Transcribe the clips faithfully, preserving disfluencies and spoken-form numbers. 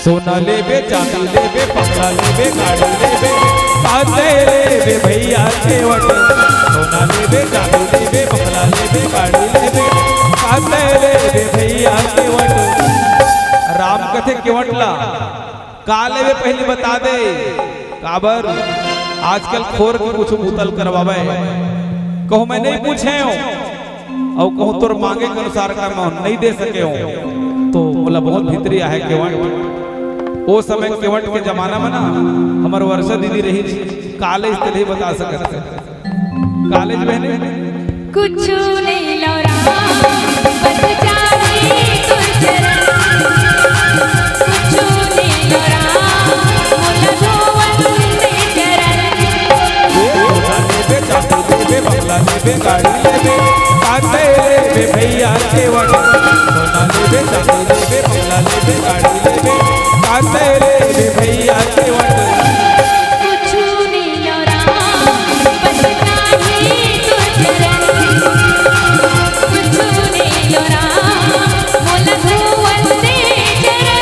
सोना लेबे, चांदी लेबे, बंगला लेबे, गाड़ी लेबे, का तैं लेबे भैया केवट। सोना लेबे, चांदी लेबे, बंगला लेबे, गाड़ी लेबे, का तैं लेबे भैया केवट। राम कथे केवट ला, का लेबे पहिली बता दे, काबर आजकल खोर के कुछ बुता ल करवावे। कहूँ मैं नइ पूछे हँव, अउ कहूँ तोर मांगे के अनुसार का मैं नइ दे सके हँव, तो मोला बहुत भीतरी आहे केवट। ओ समय केवट के जमाना में ना, हमर वर्षा दीदी रहिस, का लेइस तेला बता सकत हे। का लेइस बहने? कुछु नइ लौं राम, बस चाही तोर चरण। कुछु नइ लौं राम, मोला धोवन दे चरण। सोना लेबे, चांदी लेबे, बंगला लेबे, गाड़ी लेबे, का तैं लेबे भैया केवट। सोना लेबे, चांदी लेबे, बंगला लेबे, गाड़ी लेबे, का तैं लेबे भैया केवट। कुछु नइ लौं राम, बस चाही तोर चरण। कुछु नइ लौं राम, मोला धोवन दे चरण।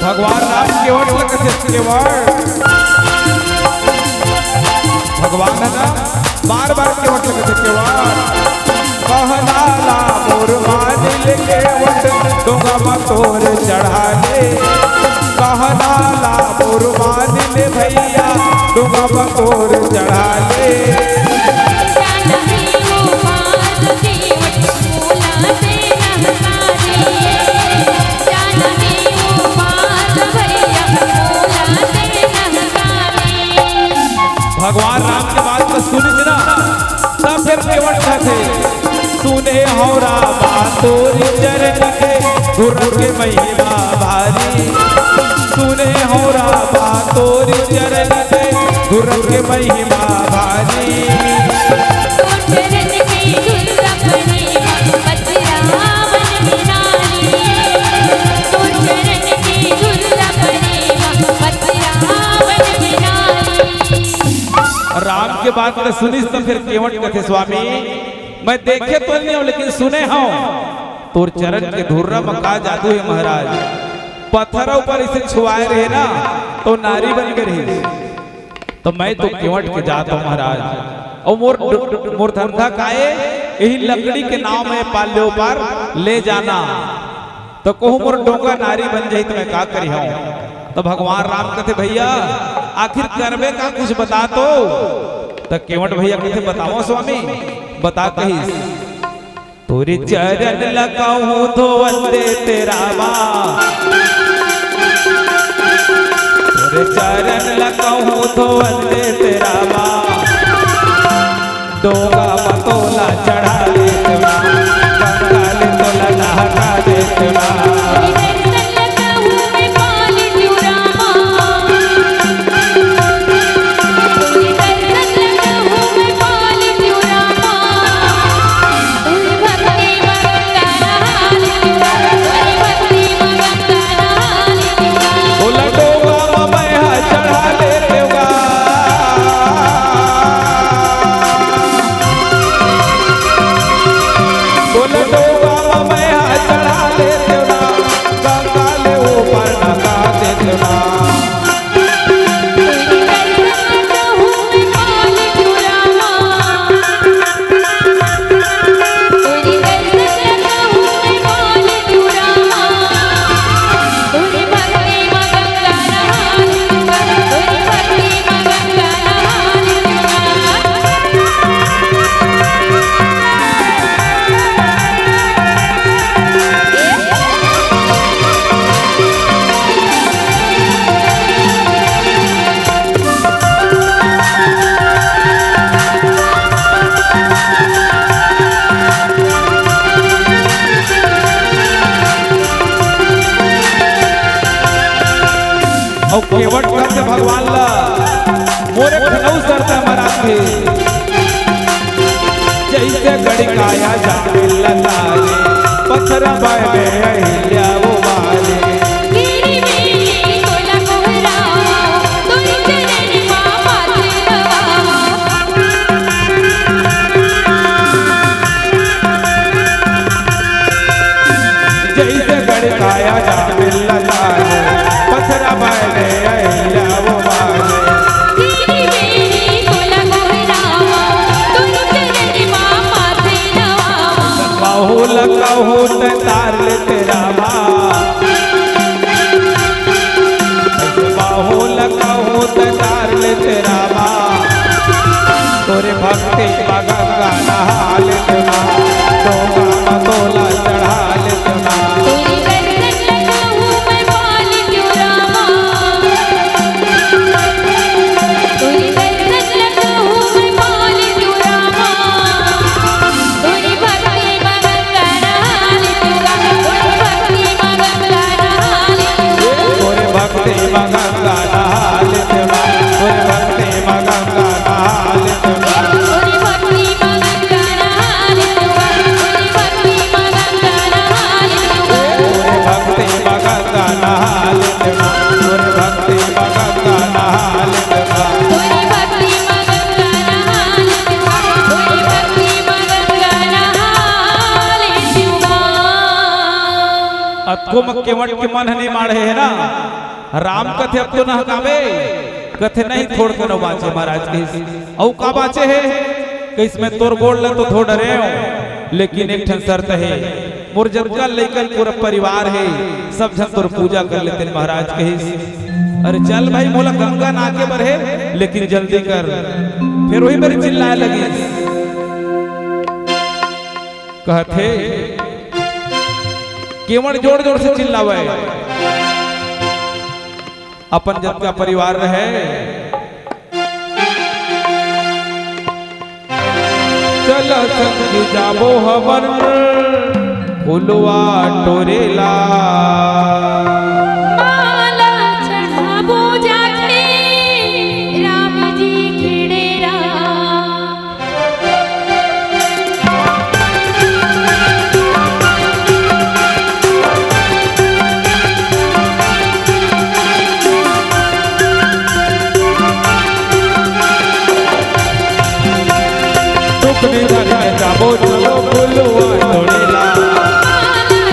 भगवान राम केवट ल कथे केवट। भगवान ह ना बार बार केवट ल कथे केवट। कहना ला मोर मानिले केवट, डोंगा म तोर चढ़ा ले। कहना ला मोर मानिले भैया, डोंगा म तोर चढ़ा ले। भगवान राम के बात ल सुनिस ना, तब फेर केवट कथे, सुने हँव रामा तोर चरण के, धुर के महिमा भारी। सुने हँव रामा तोर चरण के, धुर के महिमा भारी। तोर चरण के धुर अपने बस रावण में नारी। तोर चरण के धुर अपने बस रावण में नारी। राम के बात ल सुनिस त फेर केवट कथे, स्वामी, मैं देखे तो नइ हँव, लेकिन सुने हँव, तोर चरण के धुर्रा म का जादू हे महाराज। पत्थर ऊपर इसे छुवाए रहे ना, तो नारी बन गे रहिस। तो मैं तो केवट के जात हँव महाराज। अउ मोर, मोर धंधा का ए, यही लकड़ी के नाव म पाल्य ऊपर ले जाना। तो कहूँ मोर डोंगा नारी बन जाही त मैं का करिहँव? तो भगवान राम कथे, भैया आखिर करबे का, कुछ बता तो। तो केवट भैया कथे, बतावँव स्वामी, बता कहिस। तोरे चरण ल कहूँ धोवन दे तेरा माँ, तोरे चरण ल कहूँ धोवन दे तेरा माँ। डोंगा म तोला चढ़ा देतेंव ना, गंगा ले तोला नहका देतेंव ना। ओला डोंगा म मैं ह चढ़ा देतेंव गा। ओला डोंगा म मैं ह चढ़ा देतेंव ना। अउ केवट कथे भगवान ला, मोर एक ठन अउ सरधा महाराज के, जइसे गढ़ काया जामे लतारे, पथरा बाय में अहिल्या उबारे। तेरी बेटी तोला गोहरावा, तोरी चरण मा माथे नवावा। जइसे गढ़ काया जामे लतारे, पथरा बाय में अहिल्या उबारे। तेरी बेटी तोला गोहरावा, तोरी चरण मा माथे नवावा। बाहुल कहूँ त तार ले तेरा बा। बाहुल कहूँ त तार ले तेरा बा। तोरे भक्ति मा गंगा नहा लेत ना, डोंगा मा तोला चढ़ा लेत ना। तोरे दर्शन ला कहूँ मैं पा लेतेंव रामा। तोरे दर्शन ला कहूँ मैं पा लेतेंव रामा। तोरे भक्ति मा गंगा नहा लेतेंव रामा। तोरे भक्ति मा गंगा नहा लेतेंव रामा। तोरे भक्ति मा गंगा नहा लेत बा, तोरे भक्ति मा गंगा नहा लेत बा। तोरे भक्ति मा गंगा नहा लेत बा, तोरे भक्ति मा गंगा नहा लेत बा। तोरे भक्ति मा गंगा नहा लेत बा, तोरे भक्ति मा गंगा नहा लेत बा। तोरे भक्ति मा गंगा नहा लेत बा, तोरे भक्ति मा गंगा नहा लेत बा। अतको म केवट के मन ह नइ माढ़े हे ना। राम कथे, "अब तो नहकाबे।" कथे, "नहीं, थोड़ कनो बाँचे महाराज," कहिस। "अउ का बाँचे हे?" कहिस, "मैं तोर गोड़ ल तो धो डरेंव, लेकिन एक ठन शर्त हे, मोर जतका लइका पूरा परिवार हे, सब झन तोर पूजा कर लेतेन महाराज," कहिस। "अरे चल भाई, मोला गंगा नहाके बर हे, लेकिन जल्दी कर।" फेर वही मेर चिल्लाए लगिस, कहथे, केवट जोर जोर से चिल्लावे, अपन जतका परिवार रहे, "चल संग जाबो हमन फुलवा टोरे ला।" माला चढ़ाबो जाके राम जी खिड़ेरा। टुकड़ी धर के जाबो, चलो फुलवा तोड़े ला।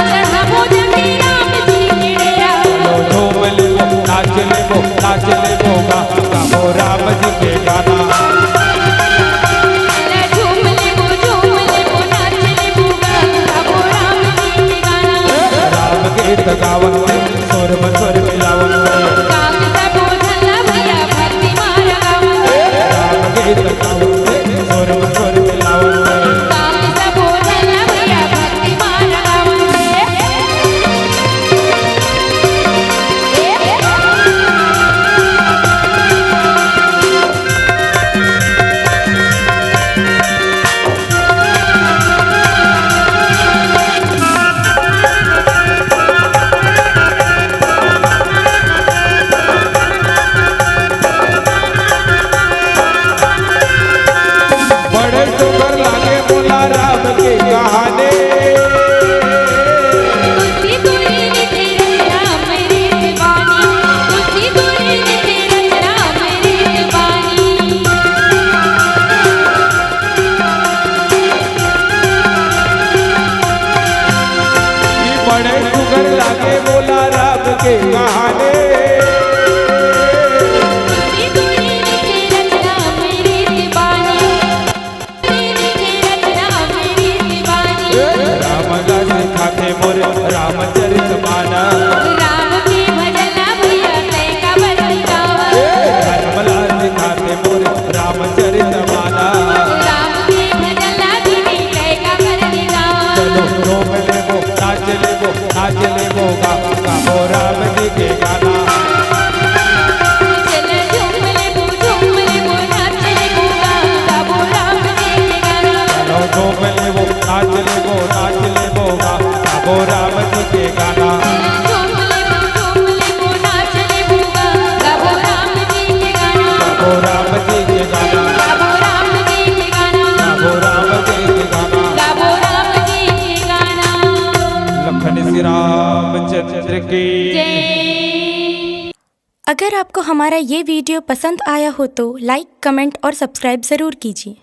चढ़ाबो जंगी राम जी के डेरा। चलो झूम लेबो, नाच लेबो, नाच लेबो गा, गाबो राम जी के गाना। अरे झूम लेबो, झूम लेबो, नाच लेबो गा, गाबो राम जी के गाना। राम गीत गावत हे, सुर में सुर मिलावत हे। गाके सबो झन ला भैया भक्ति मार गावत हे। राम गीत गावत हे, सुर में सुर मिलावत हे। गाके सबो झन ला भैया भक्ति मार गावत हे। बड़े सुघर लागे मोला राम के कहानी। तुलसी तुलसी तेरा राम रीत बानी, तुलसी तुलसी तेरा राम रीत बानी। ई बड़े सुघर लागे मोला राम के कहानी। राम ला सिखाथे मोर रामचरित मानस। राम के भजन ला भैया तैं काबर नइ गावस। धर्म ला सिखाथे मोर रामचरित मानस। राम के भजन ला दीदी तैं काबर नइ गावस। चलो झूम लेबो, नाच लेबो, नाच लेबो गा, गाबो राम जी के गाना। चलो झूम लेबो, झूम लेबो, नाच लेबो गा, गाबो राम जी के गाना। चलो झूम लेबो, नाच लेबो, नाच लेबो गा, गाबो राम जी के गाना। चलो झूम लेबो, झूम लेबो, नाच लेबो गा, रामचंद्र की जय। अगर आपको हमारा ये वीडियो पसंद आया हो तो लाइक, कमेंट और सब्सक्राइब ज़रूर कीजिए।